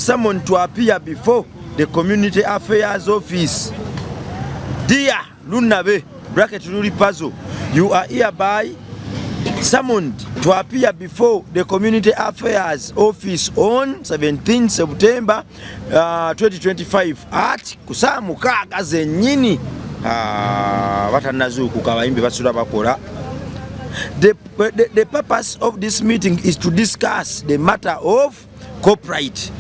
summoned to appear before the Community Affairs Office. Dear Lunabe, bracket Luli Pazo, you are hereby summoned to appear before the Community Affairs Office on 17 September 2025 at kusaa 6 zennyini. Batannazuukuka abayimbi basula bakola. The purpose of this meeting is to discuss the matter of copyright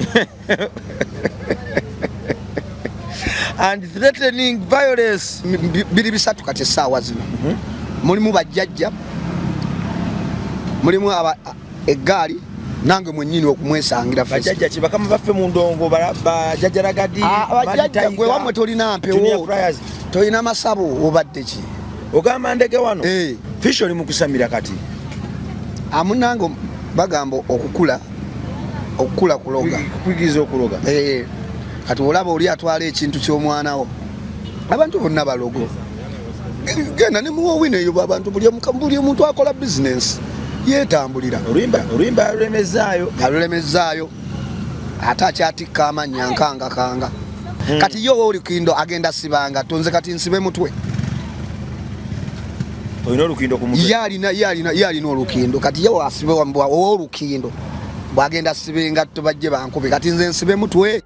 and threatening violence. Biri 3 kati essaawa zino. Mulimu bajjajja, mulimu eggaali, nange mwennyini okumwesangira. Bajjajja ki? Bakama baffe mu ndongo, bajjajja Ragadi, bajjajja gwe wamwe tolina mpewo, tolina masabo, obadde ki? Ogamba ndege wano. Fish oli mukusamira kati. Amunange bagamba okukula okukula kuloga. Kuyigiriza okuloga. Kati olaba oli atwala ekintu ky'omwana wo. Abantu bonna balogo. Genda ne muwa wino eyo abantu buli omuntu akola business yeetambulira. Oluyimba alulemezaayo. Alulemezaayo. Ate akyatikka amannya nkangakanga. Kati ye ow'olukindo agenda sibanga tonze kati nsibe mutwe. Olina olukindo ku mutwe? Ye alina olukindo. Kati ye wasibe ow'olukindo bw'agenda sibe engatto bajje bankube kati nze nsibe mutwe.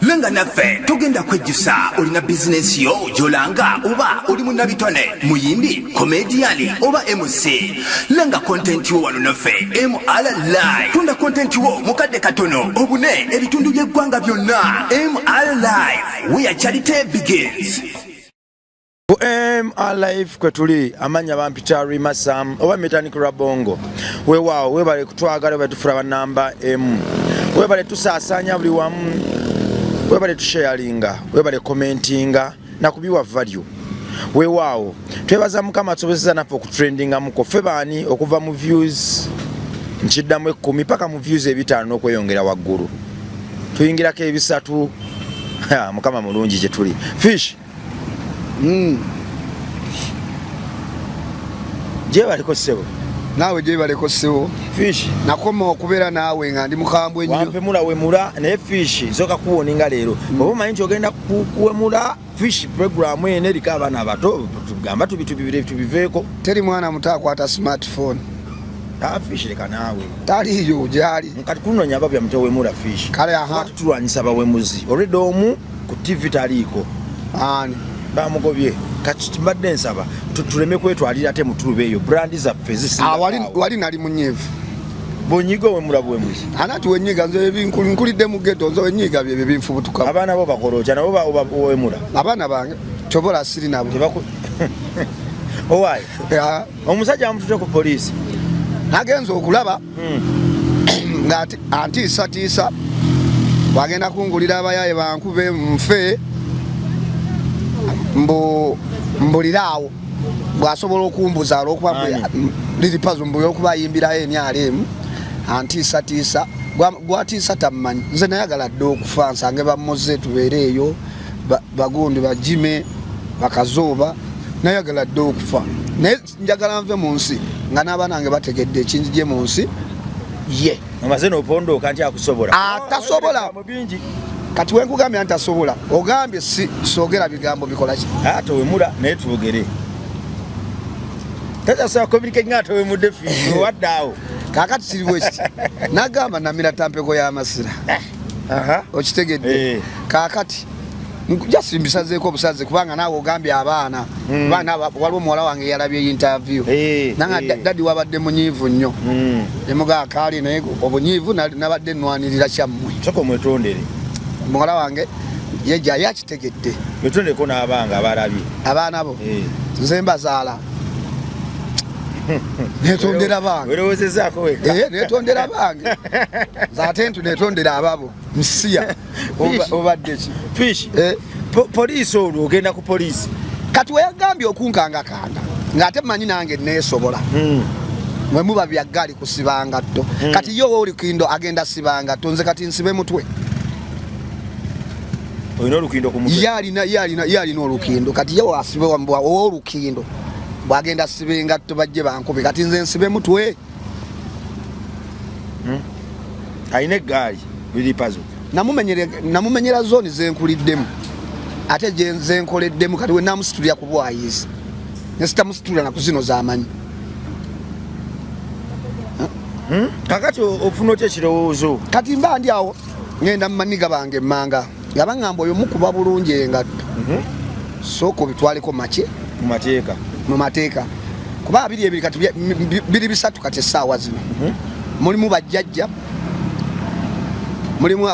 Lenga naffe tugenda kwejjusa. Olina bizinensi yo gy'olanga oba oli munnabitone, muyimbi, komediyani oba MC, lenga kontenti wo wano naffe MR Live. Tunda kontenti wo mu kadde katono obune ebitundu by'eggwanga byonna. MR Live, where charity begins. Ku MR Live kwe tuli, amannya bampita Rima Sam oba Metanik Rabongo. Weewaawo, weebale kutwagala, weebale tufula ba namba emu, weebale tusaasaanya buli wamu, weebale tusharinga, weebale commentinga nakubiwa value. Weewaawo, twebaza Mukama atusobozesa naffe okutrendingamuko. Ffe baani okuva mu views nkiddamu 10 paka mu views 5 n'okweyongera waggulu, tuyingirako 3. Mukama mulungi gye tuli. Fish. Gyebaleko ssebo. Naawe gyebaleko ssebo. Fish. Nakoma okubeera naawe nga ndi mukambwe nnyo. Wampemula wemula naye Fish nsooka kuwoninga leero. Oba omanyi nti ogenda kuwemula Fish, program eno eriko abaana abato, tugamba tubiveeko. Teri mwana muto akwata smartphone. Fish leka naawe. Taliiyo gyali. Kati kunoonya ababya muto wemula Fish. Kale aha. Tulwanyisa abawemuzi. Already omu ku TV taliiko. Ani? Bamugobye. Kati mbadde nsaba tuleme kwetwalira ate mutuluba eyo brand zaffe zisinga. Wali nali munyiivu. Bonyiga owemula bwemuzi. Anati wenyiga nze nkulidde mu ghetto, nze wenyiga bye binfubutuka. Abaana bo bakola otya nabo owemula? Abaana bange tobola siri nabo. Owaaye. Omusajja amutute ku poliisi. Nagenze okulaba nga antiisatiisa bwagenda kungulira abayaye bankube nfe mbuliraawo bw'asobola okumbuza olw'okuba Lil Pazo mbu olw'okuba ayimbirayo emyalo emu antiisatiisa gwatiisa tammanyi. Nze nayagala dde okufa nsange bamuze tubeere eyo bagundi bajime bakazooba, nayagala dde okufa naye njagala nve mu nsi nga n'abaana bange bategedde ekinjije mu nsi ye. Omaze n'opondooka nti akusobola. Atasobola. Kati wenkugambye nti asobola, ogambye si soogera bigambo bikola ki? Towemula naye twogere. Tasobola communicate nga towemudde fi, owadde awo. Kaakati kiri bwe kiti. Nagamba namira tampeko y'amasira. Okitegedde? Kaakati just mbisazeeko obusaze kubanga naawe ogambye abaana. Abaana waliwo omuwala wange yalabye interview. Nanga daddy wabadde munyiivu nnyo. Emuga kaali naye obunyiivu nabadde nnwanirira kyammwe. Sooka omwetondere. Muwala wange ye gyali akitegedde. Mwetondereko n'abanga abalabye. Abaana bo? Nze mbazaala. Netondera bange. Werowozezaako wekka. Netondera bange. Nze ate ntu netondera ababo. Nsiya. Obadde ki? Fish. Poliisi olwo ogenda ku poliisi. Kati weyagambye okunkangakanga ng'ate mmanyi nange neesobola. Mwe muba bya ggaali kusiba ngatto. Kati ye ow'olukindo agenda siba ngatto, nze kati nsibe mutwe. Olina olukindo ku mutwe. Ye alina ye alina olukindo. Kati ye wasibe olukindo bwagenda siba engatto bajje bankube, kati nze nsibe mutwe. Alina eggaali Lili Pazo. Namumenyera zone zenkuliddemu ate zenkoleddemu. Kati wenamusitulira ku bwayizi nesitamusitulira naku zino zamanyi. Kakati ofuna otya ekirowoozo? Kati mba ndi awo ngenda mumaniga bange emmanga nga baŋŋamba oyo mukuba bulungi engatto, sooka obitwaleko make mu mateeka. Mu mateeka, kuba abiri ebiri kati biri bisatu. Kati essaawa zino mulimu bajjajja, mulimu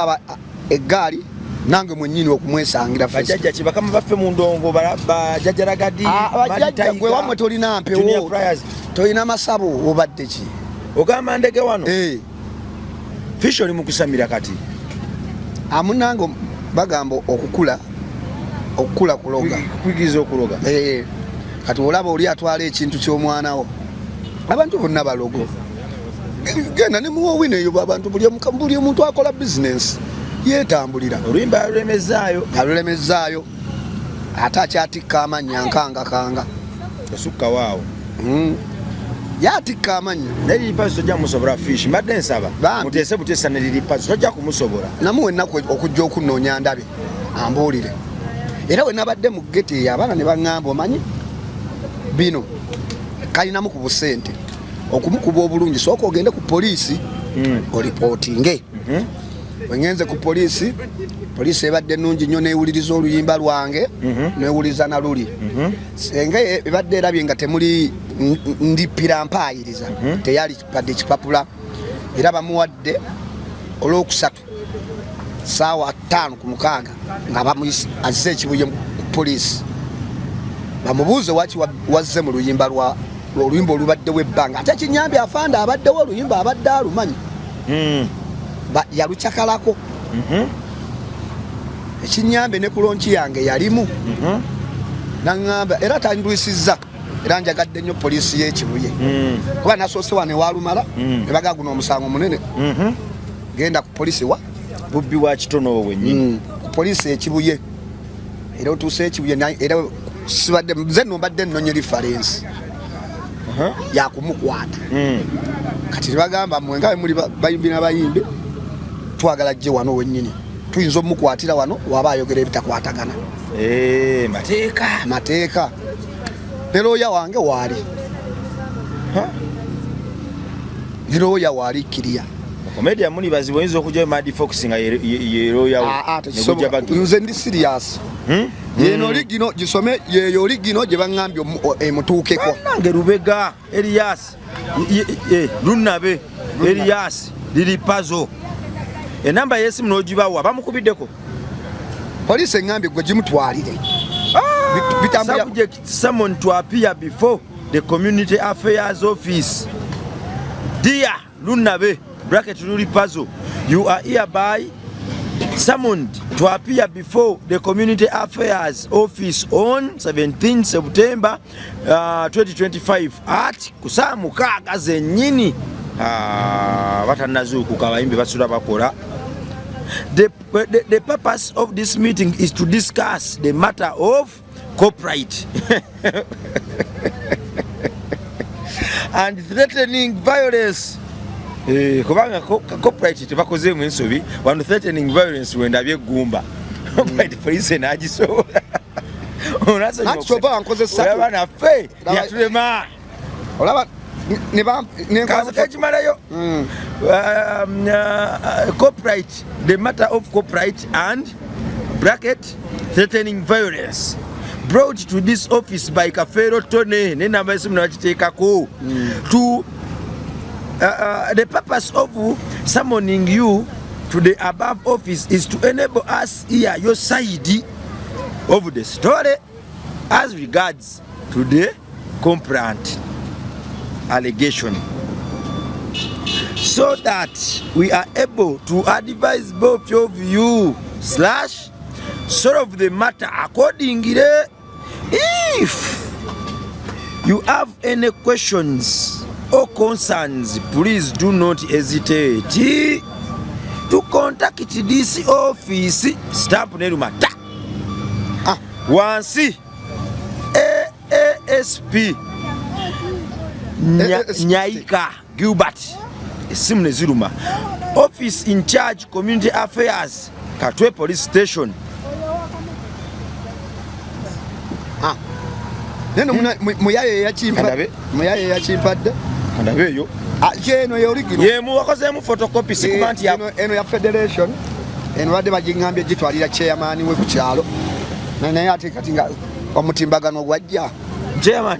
eggaali, nange mwennyini okumwesangira. Bajjajja ki? Bakama baffe mu ndongo, bajjajja Ragadi? Ah, bajjajja gwe wamwe tolina mpewo, tolina masabo, obadde ki? Ogamba ndege wano. Eh. Fish oli mukusamira kati. Amunange bagamba okukula okukula kuloga. Kuyigiriza okuloga. Eh, kati olaba oli atwala ekintu ky'omwana wo, abantu bonna balogo. Genda ne muwowina eyo abantu, buli omuntu akola bizinensi yeetambulira. Oluyimba alulemezaayo. Alulemezaayo, ate akyatikka amannya nkangakanga. Osukka waawo. Yatikka amannya. Naye Lili Pazo tojja kumusobola. Fish, mbadde nsaba Bambi. muteese buteesa ne Lili Pazo, tojja kumusobola. Namuwa ennaku okujja okunoonya ndabe ambuulire. Era we nabadde mu geti eyo abaana ne baŋŋamba, omanyi bino kalinamu ku busente okumukuba obulungi, sooka ogende ku poliisi oripootinge. Wengenze ku poliisi, poliisi ebadde ennungi nnyo, newuliriza oluyimba lwange, newuliriza na luli senga ebadde erabye nga temuli ndipira mpaayiriza, teyali badde ekipapula. Era bamuwadde olwokusatu saawa 5 ku 6 nga bamuyise azze ekibuye ku poliisi bamubuuze waki wazze mu luyimba lwa oluyimba olubaddewo ebbanga. Ate kinyambi afande abaddewo oluyimba abadde alumanyi, yalucakalako. Ekinyambe ne ku launch yange yalimu, naŋŋamba era tandwisizza. Era njagadde nnyo poliisi y'ekibuye, kuba nasoose wano ewalumala ne bagaa guno omusango munene, genda ku poliisi wa Bubbi wa kitono obwo bwennyini. Ku poliisi ekibuye. Era otuuse ekibuye era sibadde nze nno mbadde nnonye reference yakumukwata. Kati tebagamba mwe nga muli bayimbi n'abayimbi, twagala jje wano wennyini, tuyinza omukwatira wano waba ayogera ebitakwatagana. Eh, mateeka. Mateeka. Ne looya wange waali, ne looya waali kiriya. Komedia muli bazibu, oyinza okujjayo Mad Fox nga ye looyawo. Ah, ah, tekisoboka. Nze ndi serious. Yeno oligino gisome, yeyo oligino gye baŋŋambye emutuukeko. Nange Lubega Elias Lunabe Elias Lili Pazo, enamba y'esimu n'ogibawa bamukubiddeko? Poliisi eŋŋambye gwe gimutwalire. Subject: summon to appear before the community affairs office. Dear Lunabe bracket Luli Pazo, you are hereby summoned to appear before the community affairs office on 17 September 2025 at kusaa 6 zennyini. Ah, batanazuukuka abayimbi basula bakola. The purpose of this meeting is to discuss the matter of copyright and threatening violence. Eh, kubanga copyright tebakozeemu ensobi wano. Threatening violence wendabye eggumba, copyright police enagisobola. Anti kyova wankoze ssatu. Olaba naffe yatulema. Olaba Ekimalayo copyright, the matter of copyright and bracket threatening violence brought to this office by Kafero Tone, nenamba esimu nabakiteekako. To the purpose of summoning you to the above office is to enable us hear your side of the story as regards to the complaint allegation, so that we are able to advise both of you slash solve the matter accordingly. If you have any questions or concerns, please do not hesitate to contact this office. Stamp neruma ta. Wansi AASP Nyaika Gilbert, essimu ne ziruma. Office in charge community affairs, Katwe police station. Ah. Neno muyaye yakimpa, muyaye yakimpadde. Kandabe eyo. Ah, eno ye original. Ye mu wakozeemu photocopy, sikuba nti eno ya federation. Eno badde bagingambye gitwalira chairman we ku kyalo. Naye ate kati nga omutimbagano gwajja. Chairman,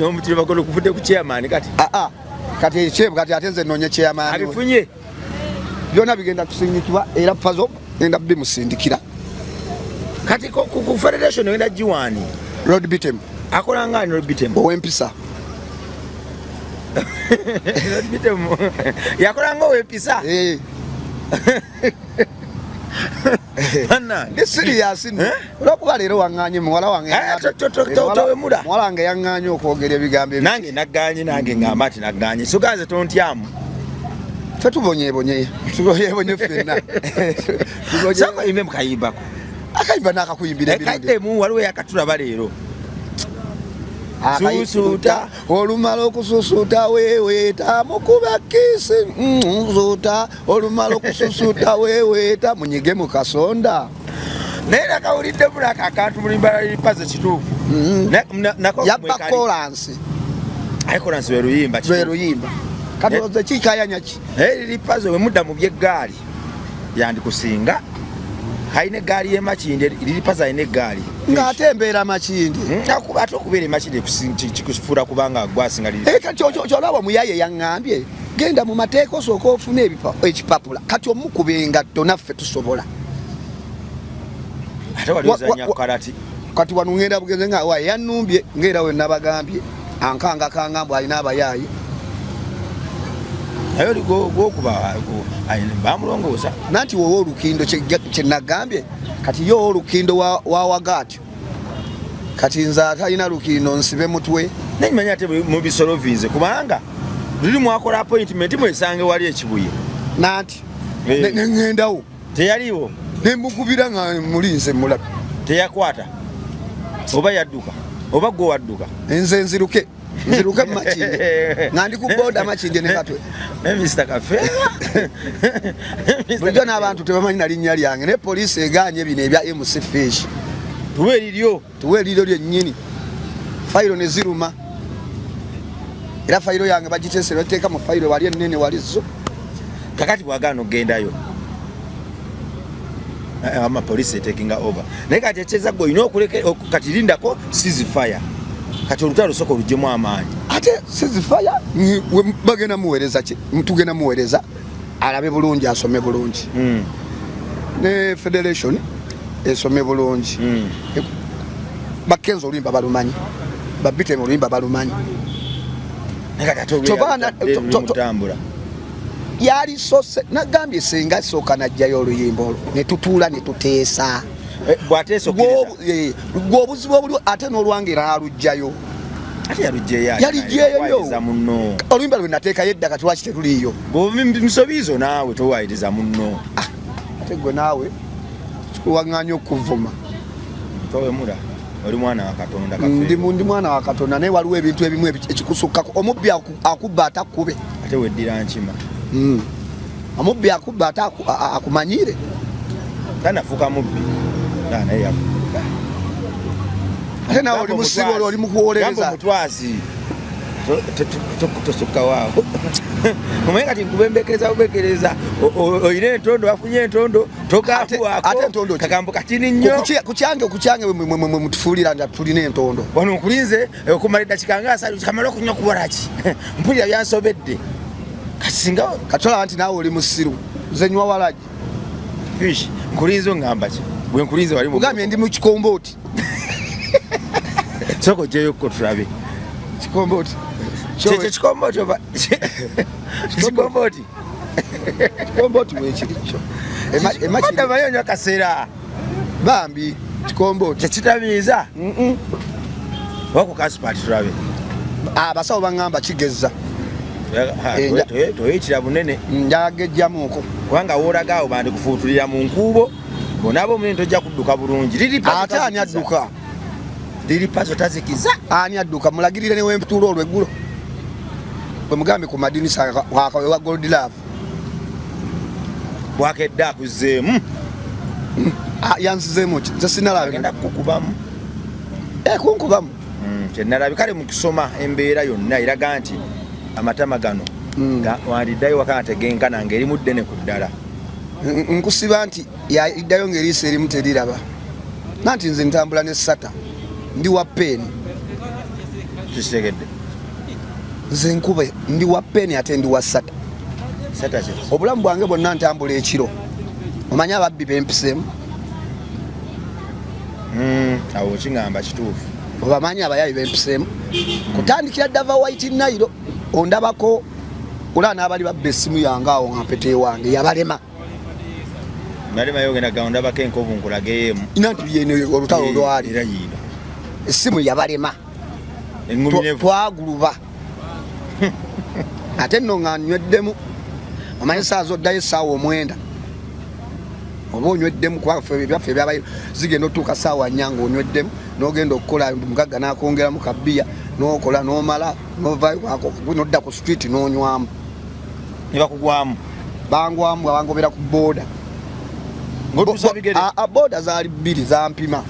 omutimbagano guvudde ku chairman kati. Ah, ah. Kati ekyebo kati ate nze nnoonye chairman. Abifunye. Byonna bigenda kusindikibwa era Pazo ngenda bimusindikira. Kati ku federation ogenda giwaani? Road Bitem. Akola nga ani Road Bitem? Ow'empisa. Road Bitem yakola nga ow'empisa? Eh. Ndi serious nno. Eh? Olwokuba leero waŋŋaanye muwala wange eh, towemula. Muwala wange yaŋŋaanye okwogera ebigambo ebi. Nange naggaanye, nange ŋŋamba nti naggaanye. So ganze tontyamu. Ffe tubonyeebonye. Tubonyeebonye ffenna. Sooka oyimbe mu kayimbako. Akayimba n'akakuyimbira emirundi. Kaddemu, waliwo eyakatulaba leero. Susuuta. Olumala okususuuta weeweeta mukuba kiisi nsuuta. Olumala okususuuta weeweeta munyige mu kasonda. Naye nakawuliddemu nako akantu mulimba lipaze kituufu. Nako Yabba mwekali. kolansi. Aye kolansi lwe luyimba, kituufu. Lwe luyimba. Kati oze kikayanya ki? Naye liri pazo bwe mudda mu by'eggaali yandikusinga. Alina eggaali y'e Makindye, liri pazo alina eggaali. Ng'ate embeera Makindye. Ate okubeera e Makindye kikufuula kubanga gwe asinga liri. Kati kyolaba omuyaye yaŋŋambye genda mu mateeka osooke ofune ekipapula kati omukuba engatto naffe tusobola. Ate wali ozannya karate. Kati wano ŋŋenda bugenze nga wa yannumbye ng'era we nabagambye ankangakanga mbu alina abayaaye. Naye oli gwokuba bamulongoosa. Nanti wowe olukindo kye nagambye kati ye olukindo wawaga atyo. Kati nze atalina lukindo nsibe mutwe. Naye mmanyi ate mubisolovinze kubanga luli mwakola appointment mwesange wali ekibuye. Nanti ne ŋŋendawo. Teyaliwo. Ne mukubira nga mulinze mulabe. Teyakwata. Oba yadduka. Oba gwe wadduka. Nze nziruke. Nziruke mu Makindye. Nga ndi ku boda Makindye ne Katwe. Ne Mister Kafeero. Bulijjo n'abantu tebamanyi na linnya lyange naye poliisi egaanye bino ebya MC Fish. Tuwe eriryo. Tuwe eriryo lyennyini. Fayiro ne ziruma. Era fayiro yange bagiteese bateeka mu fayiro wali ennene wali zo. Kakati bw'agaana okugendayo. Ama police taking over. Naye kati ekyeza gwe olina okuleka, kati lindako ceasefire. Kati olutalo lusooka oluggyemu amaanyi. Ate ceasefire, we bagenda muweereza ki? Tugenda muweereza alabe bulungi, asome bulungi. Ne federation esome bulungi. Bakenzo oluyimba balumanyi, Babite oluyimba balumanyi. Naye kati ate oluyimba Kyova na- lutadde luli mutambula. Yali sose, nagambye singa sooka n'aggyayo oluyimba olwo ne tutuula ne tuteesa. Bw'ateesa okkiriza? Gwe obuzibu obuliwo ate n'olwange n'aluggyayo. Ate yaluggyeyo ate Yaluggyeyo yo. Wayiriza munno. Oluyimba lwe nateekayo edda kati lwaki teruliiyo? Gwe nsobi zo naawe towayiriza munno. Ate gwe naawe kikuwaŋŋaanya okuvuma. Towemula. Oli mwana wa Katonda kafeero. Ndi mwana wa Katonda naye waliwo ebintu ebimu ekikusukkako. Omubbi akubba ate akkube. Ate weddira nkima. Omubbi akubba ate akumanyire. Tanafuuka mubbi. Naye yafuuka. Ate naawe oli musibe olwo oli mu kuwolereza. Gamba omutwazi. Tosukkawo awo. Omanyi kati nkubembekereza bubekereza. Olina entondo, wafunye entondo, togakuwaako. Ate entondo ki? Kagambo katini nnyo. Ku kyange mwe mutufuulira nga tulina entondo. Wano nkulinze okumala eddakiika nga asatu, kamale okunywa ku walaki. Mpulira byansobedde. Kati singa Kati olaba nti naawe oli musiru. Nze nywa walagi. Fish, nkulinze ongamba ki? Gwe nkulinze wali mu Ugambye ndi mu kikombooti. Sooka oggyeyo ko tulabe. Kikombooti. Kyekyo kikombooti oba? Kikombooti. Kikombooti weekiri kyo. Madam ayo onywa kaseera. Bambi, kikombooti. Tekitamiiza? Wako kasipaati tulabe. Abasawo baŋŋamba kigezza. Toyitira bunene. Njagejjamuuko. Kubanga w'olaga awo bandikufuutulira mu nkuubo. Bw'onaaba omunene tojja kudduka bulungi. Liri paka Ate ani kazikiza. adduka? Lili Pazo tazikiza. Ani adduka mulagirire ne wemputuula olweggulo bwe mugambe ku madinisa wa Gold Love bwakedde akuzeemu. Ah, yanzizeemu ki? Nze sinalabe. Agenda kukukubamu. Eh, kunkubamu. Kyenalabye kale mu kusoma embeera yonna eraga nti amatama gano wandiddayo waka nga tegenkana ng'erimu ddene ku ddala. Nkusiba nti yaddayo ng'eriiso erimu teriraba. Nanti nze ntambula ne sata ndi wa peeni. Tukitegedde. Nze nkuba ndi wa peeni ate ndi wa sata. Sata ki? Obulamu bwange bwonna ntambula ekiro. Omanyi ababbi bempiseemu? Awo kiŋŋamba kituufu. Obamanyi abayayi bempiseemu? Kutandikira ddava White Nile ondabako olaba n'abali babba essimu yange awo nga mpeta ewange yabalema. Nali mayo ogenda gamba ndabako enkovu nkulageyo emu. Nanti yeno olutalo lwali. Era yiino. Essimu yabalema. Engumi ne Twaguluba. Ate nno nga nyweddemu. Omanyi essaawa z'oddayo essaawa 9. Oba onyweddemu kuba ffe ebyaffe ebyabayo zigenda otuuka ssaawa 4 ng'onyweddemu n'ogenda okukola mugagga n'akwongeramu ka bbiya n'okola n'omala n'ovaayo n'odda ku street n'onywamu. Ne bakugwamu. Bangwamu abangobera ku boda. Ng'otuusa bigere? Boda zaali 2 zampima.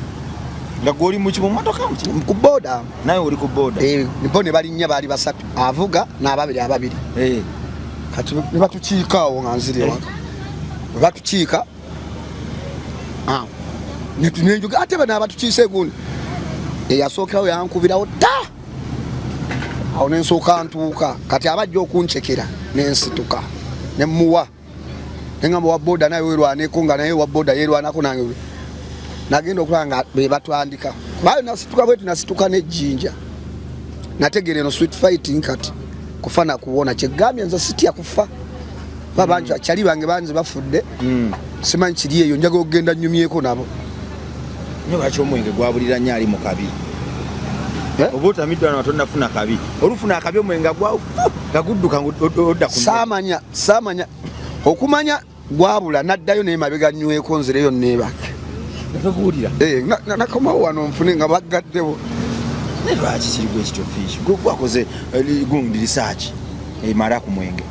Nga gw'oli mu kimu mmotoka mu kimu? Ku boda. Nawe oli ku boda? Bo ne balinnya baali 3, avuga n'ababiri ababiri. Kati ne batukiika awo nga nziri ewaka. Bwe batukiika, ne tunenjuga, ate bano abatukiise gundi. Eyasookerawo yankubirawo ta! Awo ne nsooka ntuuka. Kati abajja okunchekera ne nsituka ne mmuwa. Ne ngamba wa boda naye weerwaneko nga naye wa boda yeerwanako nange. Nagenda okulaba nga be batwandika. Kuba nasituka bwetu nasituka n'ejjinja. Nategeera eno street fighting kati kufa na kuwona. Kyegambye nze sitya kufa. Kuba bangi kyali bange bangi bafudde. Simanyi kiri eyo njagala okugenda nnyumyeko nabo. Nnyo lwaki omwenge gwabulira nnyo ali mu kabi? Oba otamiddwa wano tonnafuna kabi. Olufuna akabi omwenge nga gudduka odda ku mmere. Saamanya, saamanya. Okumanya gwabula n'addayo n'emabega nnyweko nzireyo nneebake. Natobuulira. Nakomawo wano nfune nga baggaddewo. Naye lwaki kiri bwe kityo Fish? Gwe gwakoze gundi research emala ku mwenge.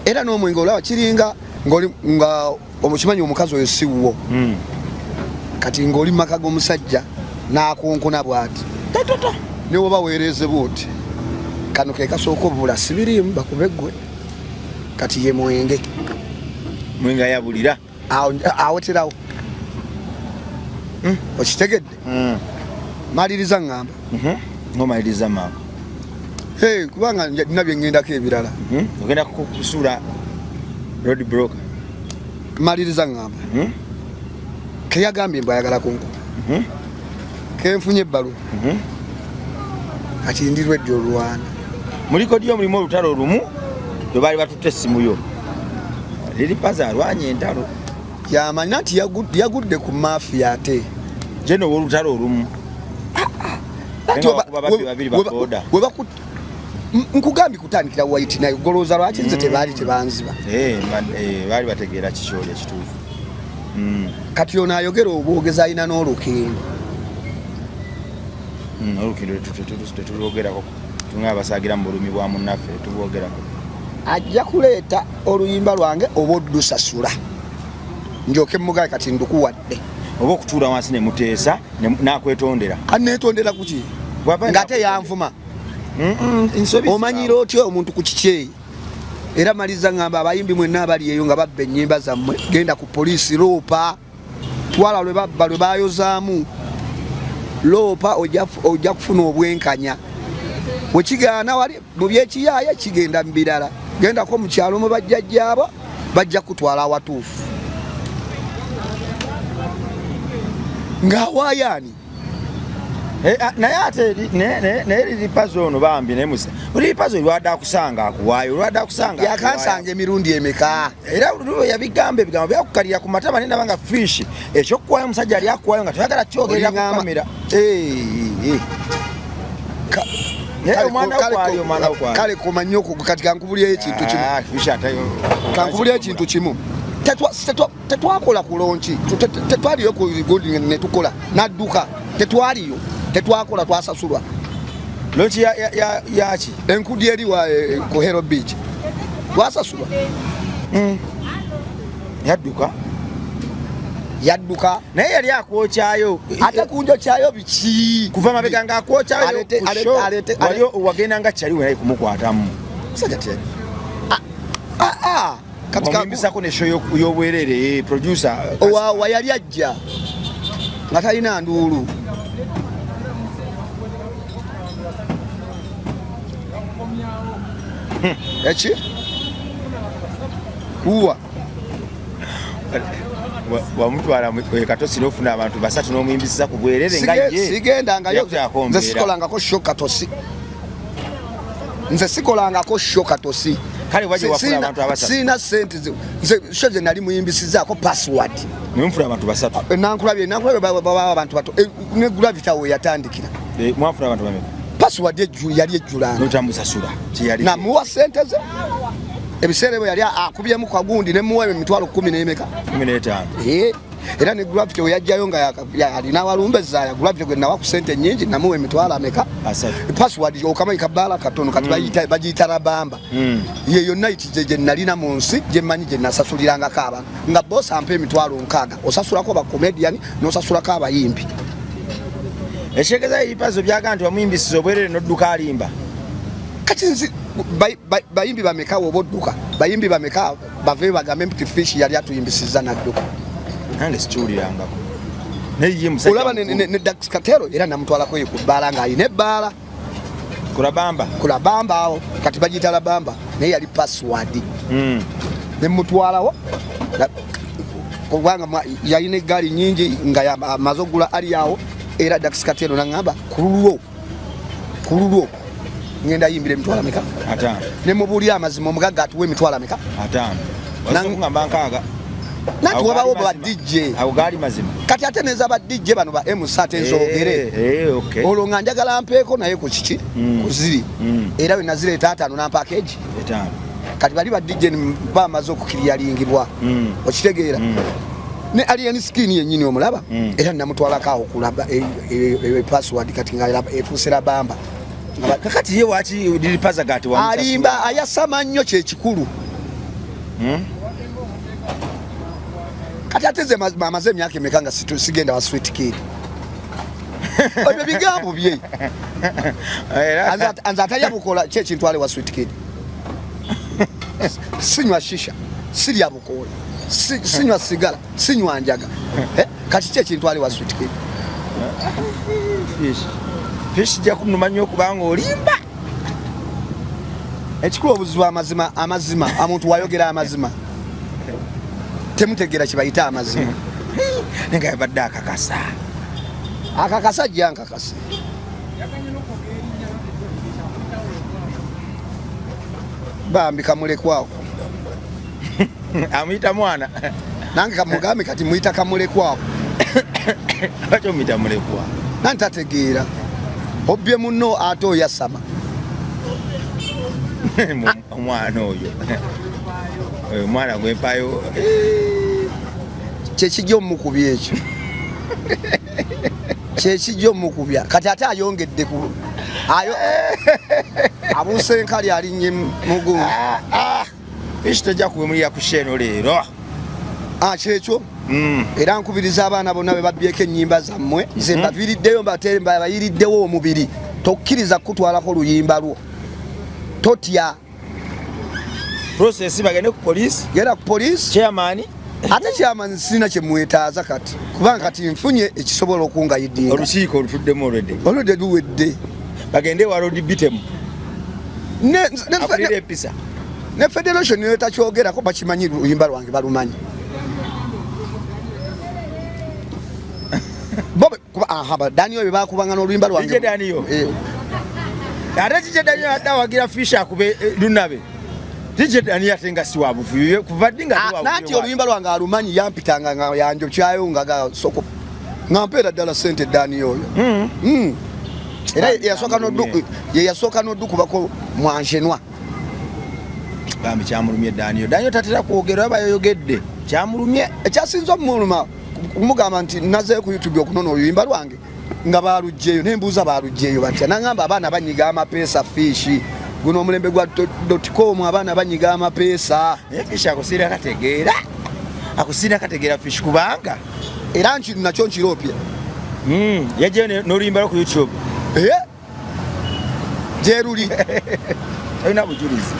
Era n'omwenge olaba kiringa ng'oli nga omukimanyi omukazi oyo si wuwo. Kati ng'oli mu maka g'omusajja n'akonkona bw'ati. Tatata. Ne bw'oba weereeze bw'oti. Kano ke kasooka obula sibiriimu bakube ggwe. Kati ye mwenge. Mwenge ayabulira. Awo, aweterawo. Okitegedde? Maliriza ŋŋamba. Ng'omaliriza maama. Hey, kubanga nina bye ŋŋendako ebirala. Ogenda kusuula road broker. Maliriza ŋŋamba. Ke yagambye mbu ayagala kunkuba. Ke nfunye ebbaluwa. Kati ndi lwedde olwana. Mu likodi yo mulimu olutalo olumu lwe baali batutte essimu yo. Lili Pazo alwanye entalo. Yamanyi nti yagudde ku mafia ate. Jeno ow'olutalo olumu. Ati Nga bakuba babbi babiri ba boda. Nkugambye kutandikira White naye golowooza lwaki nze tebaali tebanziba. Baali bategeera kikyoli ekituufu. Kati ono ayogera obwogezi alina n'olukindo. Olukindo tetulwogerako. Tunga abasaagira mu bulumi bwa munnaffe tetubwogerako. Ajja kuleeta oluyimba lwange oba oddusasula. Njoke mugaye kati ndukuwadde. Oba okutuula wansi ne muteesa n'akwetondera. Aneetondera ku ki? Bw'ava Ng'ate yanvuma. Nsobi Omanyira otya omuntu ku kikyeyi? Era maliza ngamba abayimbi mwenna abali eyo nga babba ennyimba zammwe, genda ku poliisi loopa. Twala lwe babba lwe baayozaamu. Loopa ojja kufuna obwenkanya. Bwe kigaana wali mu by'ekiyaaya kigenda mu birala. Gendako mu kyalo mu bajjajjaabo bajja kutwala awatuufu. Ng'awaayo ani? Naye ate naye Lili Pazo ono bambi naye musa. Lili Pazo lwadde akusanga akuwaayo, lwadde akusanga akuwaayo. Yakansanga emirundi emeka? Era lwe yabigamba ebigambo byakukalira ku matama naye nabanga fish. Ekyokuwaayo omusajja yali akuwaayo nga toyagala kyogerera ku kamera. Naye omwana wo kwali, omwana wo kwali. Kale koma nnyo ku, kati kankubulireyo ekintu kimu. Fish ate Kankubulireyo ekintu kimu. Tetwakola ku lonki. Tetwaliyo ku gundi ne tukola. N'adduka. Tetwaliyo. Tetwakola, twasasulwa. Launch yaki? Enkudi eri wa ku Hero Beach, twasasulwa. Yadduka. Yadduka. Naye yali akwokyayo. Ate kunjokyayo biki? Kuva mabega nga akwokyayo. Ku show. Wali wagenda nga kyali wenaye kumukwatamu. Musajja te ah, ah, kati Wamuyimbisako ne show y'obwerere, producer. Wa yali ajja nga talina nduulu. Eki uwa Wamutwala Katosi n'ofuna abantu basatu n'omuyimbisiza ku bwerere nga ye Sigendangayo. Yakuzaako Nze mbeera. sikolangako show Katosi, nze sikolangako show Katosi. Kale waje wafuna abantu abasatu. Sina sente nze show ze nali muyimbisizaako Password. Nemufuna abantu basatu. Nankulabye baba abantu bato. Ne Gravity awo yatandikira. Mwafuna abantu bameka? Password yali ejjulanga. Notamusasula kyeyali. Namuwa sente ze, ebiseera ebyo yali akubyemu kagundi, nemuwa emitwalo 10 n'emeka. 15. Era ne Gravity we yajjayo nga alina walumbe zaaya. Gravity gwe nawa ku sente nyingi, namuwa emitwalo ameka? 3. Password okamanyi kabaala katono kati bagiyita Rabamba. Yeyo night gye nalina mu nsi gye mmanyi gye nasasulirangako abantu, nga boss ampa emitwalo 60, osasulako ba comedian n'osasulako abayimbi. Ekitegeeza ebipazo byaga nti wamuyimbisiza obwerere n'odduka, alimba. Kati nzi bayimbi bameka woba odduka, bayimbi bameka bave bagambe nti Fish yali atuyimbisiza nadduka? Nange sikiwulirangako, naye ye musajja Olaba mukulu. ne Dax Katero era namutwalako ye ku bbaala ng'alina ebbaala. Kulabamba. Ku Labamba awo, kati bagiyita Labamba, naye yali Password. Nemutwalawo kubanga yalina eggaali nyingi nga amaze okugula ali awo. Era Dax Katero naŋŋamba ku lulwo ngenda yimbira emitwalo ameka? 50. Nemubuulira amazima, omugagga atuwa emitwalo ameka? 50. Wazokugamba 60. Nanti Awo wabawo gaali ba mazima. DJ. Awo gaali mazima. Kati ate neza ba DJ bano ba MC ate nzogere. Okay. Olwo nga njagala mpeeko naye ku kiki? Ku ziri. Era we nazireeta 50 nampa keegi. 5. Kati bali ba DJ bamaze okukiriyalingibwa. Okitegeera? Ne Alien Skin yennyini omulaba. Era namutwalako awo kulaba Password, kati nga efuuse Labamba. Kakati ye waki liripaza gati wamusasula? Alimba, ayasama nnyo, kyekikulu. Kati ate ze amaze emyaka emeka nga sigenda wa Sweet Kid, ebyo bigambo bye. Anze atalya bukola ki ekintwale wa Sweet Kid? Sinywa shisha, sirya bukoola, sinywa sigala, sinywa njaga. Kati ki ekintwale wa Sweet Kid? Fish. Fish jja kunuma nnyo okubanga olimba. Ekikulu obuzibu amazima, amazima, omuntu wayogera amazima temutegeera kibayita amazima. Naye nga yabadde akakasa. Akakasa jja nkakase. Bambi kamulekwako. Amuyita mwana. Nange kamugambe kati muyita kamulekwako. Lwaki omuyita mulekwa? Nanti tategeera, obbye munno ate oyasama. Omwana oyo, oyo omwana gwempayo. Kyekijja omukubya ekyo, kyekijja omukubya. Kati ate ayongedde ku ayo abuuse enkali alinnye mugundi. Fish tojja kuwemulira ku show eno leero. Ah, kyekyo. Era nkubiriza abaana bonna be babbyeko ennyimba zammwe, nze mbaviiriddeyo, mbayiriddewo omubiri. Tokkiriza kukutwalako luyimba lwo, totya. Process, bagende ku police. Genda ku police. Chairman. Ate chairman sirina kyemwetaaza kati, kubanga kati nfunye ekisobola okungayidinga. Olukiiko olutuddemu olwedde. Olwedde luwedde. Bagende wa Lord Bitemu akulira empisa. Ne federation niyo takyogerako, bakimanyi luyimba lwange balumanyi. Bo kuba aha ba Daniel bye bakubanga n'oluyimba lwange. DJ Daniel. Eh. Ate DJ Daniel adde awagira Fish akube lunabe. DJ Daniel ate nga si wa buvuyo kuva ddi nga Ah, si wa nanti buvuyo? Oluyimba lwange alumanyi, yampitanga nga yanjokyayo nga ga soko nga mpeera ddala sente Daniel oyo. Era ye yasooka n'oddukubako mwanjenwa. Bambi kyamulumye Daniel. Daniel tatera kwogera, aba yoyogedde kyamulumye. Ekyasinza omuluma kumugamba nti nazeeyo ku YouTube okunona oluyimba lwange. Nga balugyeyo nembuuza balugyeyo batya, nangamba abaana banyiga amapeesa. Fiishi guno omulembe gwa dotcom, abaana banyiga amapeesa. Naye Fishi akusiira kategeera, akusiira kategeera Fishi, kubanga era nakyo nkiroopya. Yajjayo n'oluyimba lwo ku YouTube. Eh? Gyeruli. Tolina bujulizi,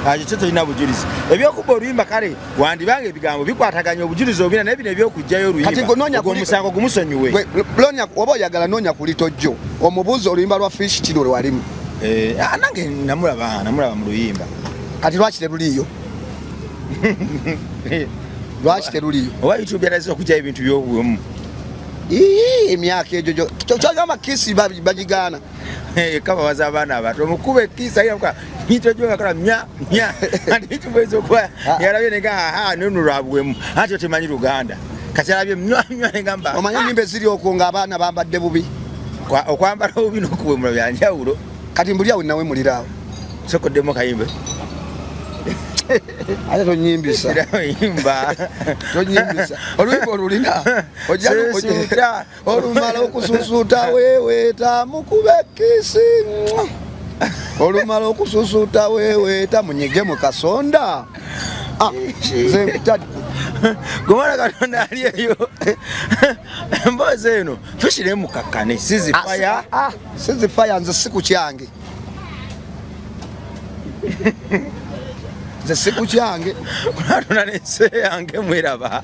ekyo kyo tolina bujulizi. Ebyokuba oluyimba kale wandibanga ebigambo bikwataganya, obujulizi obina, naye bino ebyokugjayo Kati oluyimba gwe noonya ogwo omusango gumusonyiwe. Oba oyagala noonya ku litojjo omubuuzi oluyimba lwa Fish kino lwalimu. Eh, ah, nange namulaba mu luyimba. Kati lwaki teruliiyo? Lwaki teruliiyo? Oba YouTube yalaze okugyayo ebintu byobuwemu. Ii, emyaka egyo kyogamba kiss bagigaana. Kabawaza abaana abato omukuba ekiss nitojogakola mya mya ati kibweza okuba yalabye nega aha nono lwabuwemu, ati otemanyi Luganda, kati alabye mnywa mnywa negamba. Omanye enyimba eziri okwo nga abaana bambadde bubi. Okwambala obubi n'okuwemula byanjawulo. Kati mbuli awo nawe muliraawo. Sokoddemu kayimbe. Ate tonyimbisa. Yimba. Tonyimbisa, oluyimba olulina. Susuuta. Olumala okususuuta weweeta mukube kiss, olumala okususuuta weweeta munyige mu kasonda. Ah, nze nkutadde. Gomala Katonda ali eyo emboozi eno tushire mukakkane sizifaya. Ah, sizifaya, nze si ku kyange, nze si ku kyange. Katonda nensi yange mweraba.